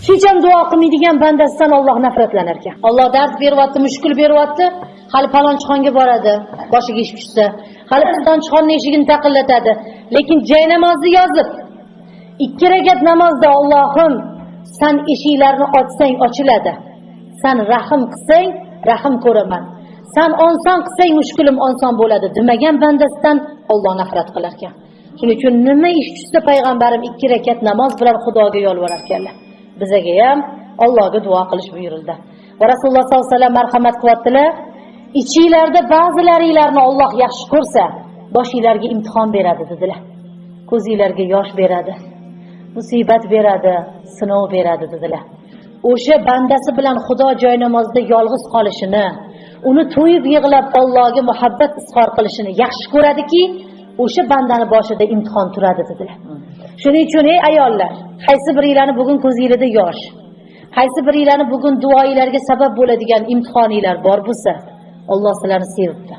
Hech ham duo qilmaydigan bandasidan Alloh nafratlanar ekan. Alloh dard beryapti, mushkul beryapti, hali palonchixonga boradi, boshiga ish tushsa, hali palonchixonning eshigini taqillatadi. Lekin jay namozni yozib, 2 rakat namozda Allohim, san eshiklarni ochsang ochiladi. San rahim qilsang, rahim ko'raman. San oson qilsang mushkulim oson bo'ladi demagan bandasidan Alloh nafrat qilar ekan. Shuning uchun nima ish tushsa payg'ambarim 2 rakat namoz bilan Xudoga yolvorar ekanlar. Bizaga ham Allohga duo qilish buyurildi. Va Rasululloh sollallohu alayhi vasallam marhamat qilyaptilar. Ichinglarda ba'zilaringlarni Alloh yaxshi ko'rsa, boshinglarga imtihon beradi dedilar. Ko'zinglarga yosh beradi, musibat beradi, sinov beradi dedilar. O'sha bandasi bilan Xudo joy namozida yolg'iz qolishini, uni to'yib yig'lab Allohga muhabbat izhor qilishini yaxshi ko'radiki, o'sha bandani boshida imtihon turadi dedilar. Shuning uchun ey ayollar, qaysi biringlarni bugun ko'zingizda yosh, qaysi biringlarni bugun duoinglarga sabab bo'ladigan imtihoninglar bor bo'lsa, Alloh sizlarni sevibdi.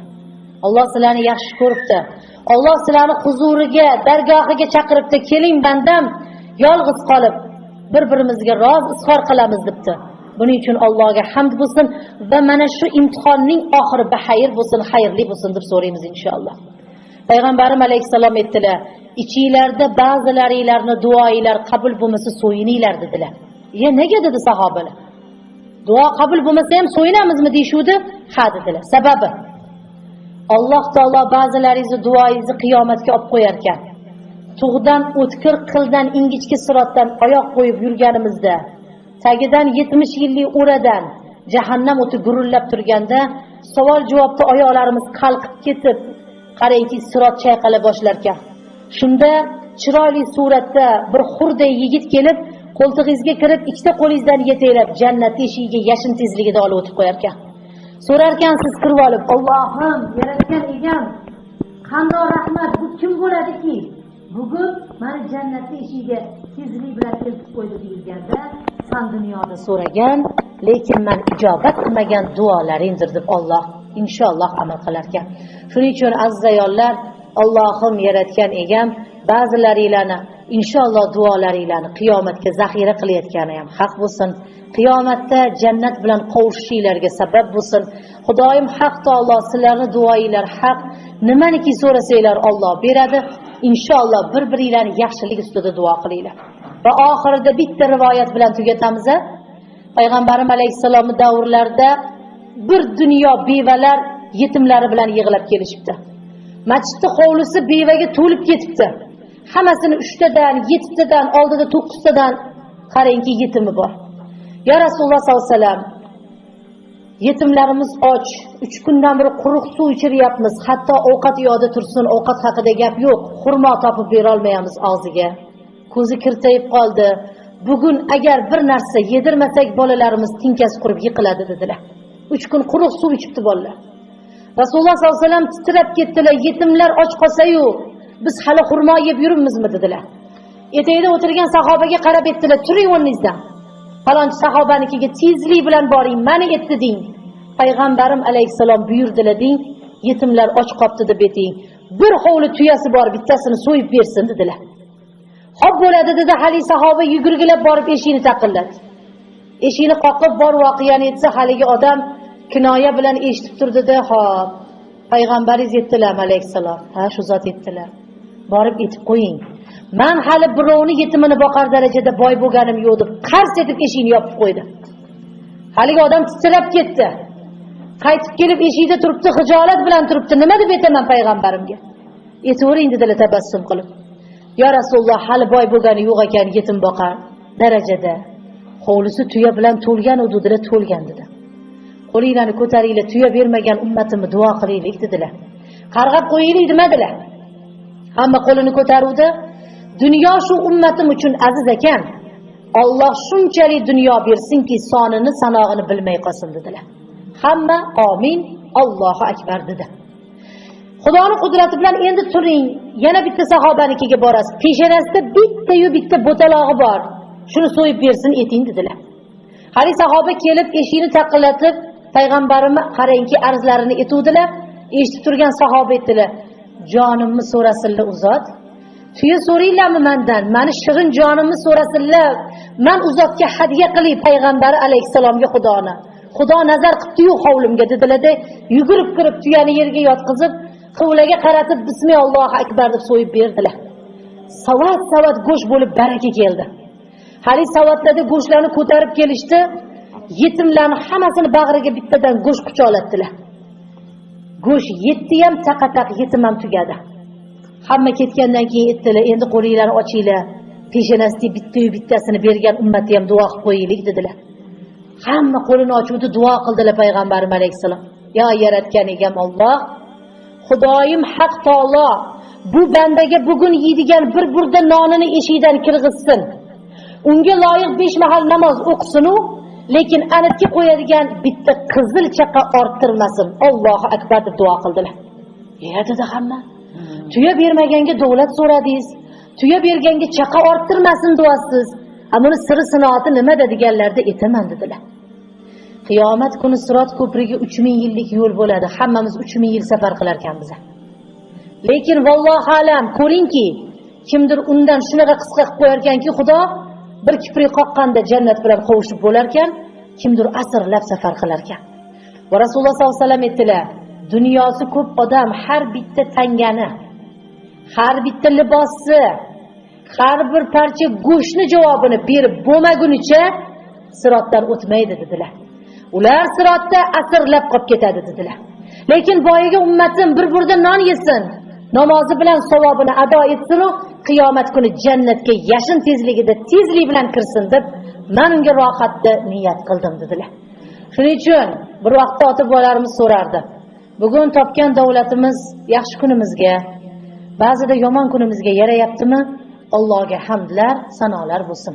Alloh sizlarni yaxshi ko'ribdi. Alloh sizlarni huzuriga, dargohiga chaqiribdi. Keling bandam, yolg'iz qolib bir-birimizga roz izhor qilamiz debdi. Buning uchun Allohga hamd bo'lsin va mana shu imtihonning oxiri baxayr bo'lsin, xayrli bo'lsin deb so'raymiz inshaalloh. Payg'ambarim alayhissalom aytdilar, ichinglarda ba'zilaringlarni duoinglar qabul bo'lmasa so'yininglar dedilar. Ya nega dedi sahobalar? Duo qabul bo'lmasa ham so'yinamizmi deyshuvdi? Ha dedilar. Sababi Alloh taolo ba'zilaringizni duoingizni qiyomatga olib qo'yar ekan. Tug'dan o'tkir qildan ingichka sirotdan oyoq qo'yib yurganimizda, tagidan 70 yillik o'radan jahannam o'ti gurillab turganda, savol javobda oyoqlarimiz qalqib ketib, qarangki sirot chayqala boshlar ekan. Shunda chiroyli suratda bir xurday yigit kelib, qo'ltig'ingizga kirib, ikkita qo'lingizdan yetaklab jannat eshigiga yashin tezligida olib o'tib qo'yar ekan. So'rarkan siz kirib olib, Allohim, yaratgan egam, qandoq rahmat, bu kim bo'ladiki? Bugun meni jannat eshigiga tezlik bilan eltib qo'ydi deyilganda, san dunyoda so'ragan, lekin men ijobat qilmagan duolaringdir deb Alloh inshaalloh amal qilar ekan. Shuning uchun aziz ayollar, Allohim yaratgan egam ba'zilaringlarni inshaalloh duolaringlarni qiyomatga zaxira qilayotgani ham haq bo'lsin. Qiyomatda jannat bilan qovushishinglarga sabab bo'lsin. Xudoyim haq taolo sizlarni duoinglar haq, nimaniki so'rasanglar Alloh beradi. Inshaalloh bir-biringlarni yaxshilik ustida duo qilinglar. Va oxirida bitta rivoyat bilan tugatamiz. Payg'ambarim alayhissalomning davrlarida bir dunyo bevalar yetimlari bilan yig'ilib kelishibdi. Masjidning hovlisi bevaga to'lib ketibdi. Hammasini 3 tadan, 7 tadan, oldida 9 tadan qarangki yetimi bor. Ya Rasululloh sollallohu alayhi vasallam, yetimlarimiz och, 3 kundan beri quruq suv ichiryapmiz, hatto ovqat yo'da tursin, ovqat haqida gap yo'q, xurmo topib bera olmaymiz og'ziga. Ko'zi kirtayib qoldi. Bugun agar bir narsa yedirmasak bolalarimiz tinkasi qurib yiqiladi dedilar. 3 kun quruq suv ichibdi bolalar. Rasululloh sollallohu alayhi vasallam titrab ketdilar. Yetimlar och qolsa-yu, biz hali xurmo yeb yuribmizmi dedilar. Etagida o'tirgan sahobaga qarab aytdilar, turing o'rningizdan. Falonchi sahobanikiga tezlik bilan boring, mani etdi deng. Payg'ambarim alayhissalom buyurdilar deng, yetimlar och qopti deb ayting. Bir hovli tuyasi bor, bittasini so'yib bersin dedilar. Xo'p bo'ladi dedi, hali sahoba yugurgilab borib eshikni taqilladi. Eshikni qoqib bor voqeani aytsa, haligi odam kinoya bilan eshitib turdi-da, xo'p, payg'ambaringiz yetdilar alayhissalom. Ha, shu zot yetdilar. Borib aytib qo'ying. Men hali birovni yetimini boqar darajada boy bo'lganim yo'q deb qars etib eshikni yopib qo'ydi. Haligi odam titrab ketdi. Qaytib kelib eshikda turibdi, xijolat bilan turibdi. Nima deb aytaman payg'ambarimga? Aytavering dedilar tabassum qilib. Ya Rasululloh, hali boy bo'lgani yo'q ekan, yetim boqar darajada. Hovlisi tuya bilan to'lgan u dedilar, to'lgan dedi. Qo'linglarni ko'taringlar, tuya bermagan ummatimni duo qilaylik dedilar. Qarg'ab qo'yaylik demadilar. Hamma qo'lini ko'taruvdi. Dunyo shu ummatim uchun aziz ekan. Alloh shunchalik dunyo bersinki, sonini sanog'ini bilmay qolsin dedilar. Hamma amin, Allohu akbar dedi. Xudoning qudrati bilan endi turing, yana bitta sahobanikiga borasiz. Peshonasida bitta-yu bitta bo'talog'i bor. Shuni so'yib bersin eting dedilar. Hali sahoba kelib eshikni taqillatib, payg'ambarimni qarangki arzlarini etuvdilar. Eshitib turgan sahoba aytdilar, jonimni so'rasinlar u zot. Tuya so'raylarmi mendan? Mani shirin jonimni so'rasinlar. Man u zotga hadya qilay payg'ambari alayhissalomga Xudoni. Xudo nazar qildi-yu hovlimga dedilar-da, yugurib kirib tuyani yerga yotqizib, qiblaga qaratib bismillohu akbar deb so'yib berdilar. Savat-savat go'sht bo'lib baraka keldi. Hali savatlarda go'shtlarni ko'tarib kelishdi, yetimlarni hammasini bag'riga bittadan go'sht quchoqlatdilar. Go'sht yetdi ham taqataq, yetim ham tugadi. Hamma ketgandan keyin aytdilar, endi qo'linglarni ochinglar, peshonasiga bitta-yu bittasini bergan ummati ham duo qilib qo'yaylik dedilar. Hamma qo'lini ochuvdi, duo qildilar payg'ambarimiz alayhissalom. Ya yaratgan egam Alloh, Xudoyim Haq taolo bu bandaga bugun yeydigan bir burda nonini eshikdan kirg'izsin. Unga loyiq 5 mahal namoz o'qisin-u, lekin anitga qo'yadigan bitta qizil chaqa orttirmasin. Allohu akbar deb duo qildilar. Ya dedi hamma. Tuya bermaganga davlat so'radingiz, tuya berganga chaqa orttirmasin duosiz. Buni siri sinoati nimada deganlarda aytaman dedilar. Qiyomat kuni Sirot ko'prigi 3000 yillik yo'l bo'ladi. Hammamiz 3000 yil safar qilar ekanmiz. Lekin vallohu alam, ko'ringki, kimdir undan shunaqa qisqa qilib qo'yar ekanki, Xudo bir kiprik qoqqanda jannat bilan qovushib bo'lar ekan, kimdir asrlab safar qilar ekan. Va Rasululloh sollallohu alayhi vasallam aytdilar, dunyosi ko'p odam har bitta tangani, har bitta libosi, har bir parcha go'shtni javobini berib bo'lmagunicha sirotdan o'tmaydi dedilar. Ular sirotda asrlab qolib ketadi dedilar. Lekin boyiga ummatim bir burda non yesin, namozi bilan savobini ado etsin-u, qiyomat kuni jannatga yashin tezligida tezlik bilan kirsin deb men unga rohatni niyat qildim dedilar. Shuning uchun bir vaqtda ota-bobolarimiz so'rardi. Bugun topgan davlatimiz yaxshi kunimizga, ba'zida yomon kunimizga yarayaptimi? Allohga hamdlar, sanolar bo'lsin.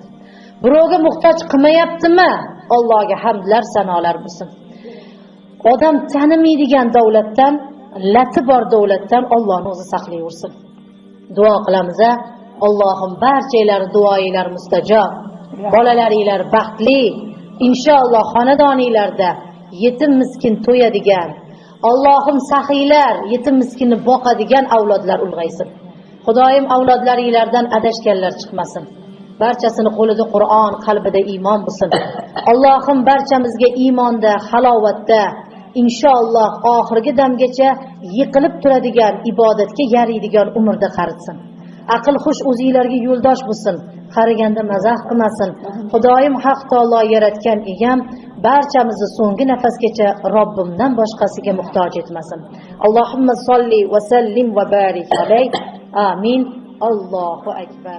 Birovga muhtoj qilmayaptimi? Allohga hamdlar, sanolar bo'lsin. Odam tanimaydigan davlatdan, lati bor davlatdan Allohning o'zi saqlayversin. Duo qilamiz, Allohim barchalar duoinglar mustajob, bolalaringlar baxtli, inshaalloh xonadoninglarda yetim miskin to'yadigan, Allohim saxiylar yetim miskinni boqadigan avlodlar ulg'aysin. Xudoyim avlodlaringlardan adashganlar chiqmasin. Barchasini qo'lida Qur'on, qalbida iymon bo'lsin. Allohim barchamizga iymonda, halovatda, inshaalloh oxirgi damgacha yiqilib turadigan, ibodatga yaraydigan umrda qaritsin. Aql xush o'zinglarga yo'ldosh bo'lsin. Qariganda mazax qilmasin. Xudoyim Haq taolo yaratgan egam barchamizni so'nggi nafasgacha Robbimdan boshqasiga muhtoj etmasin. Allohumma solli va sallim va barik alayh. Amin. Allohu akbar.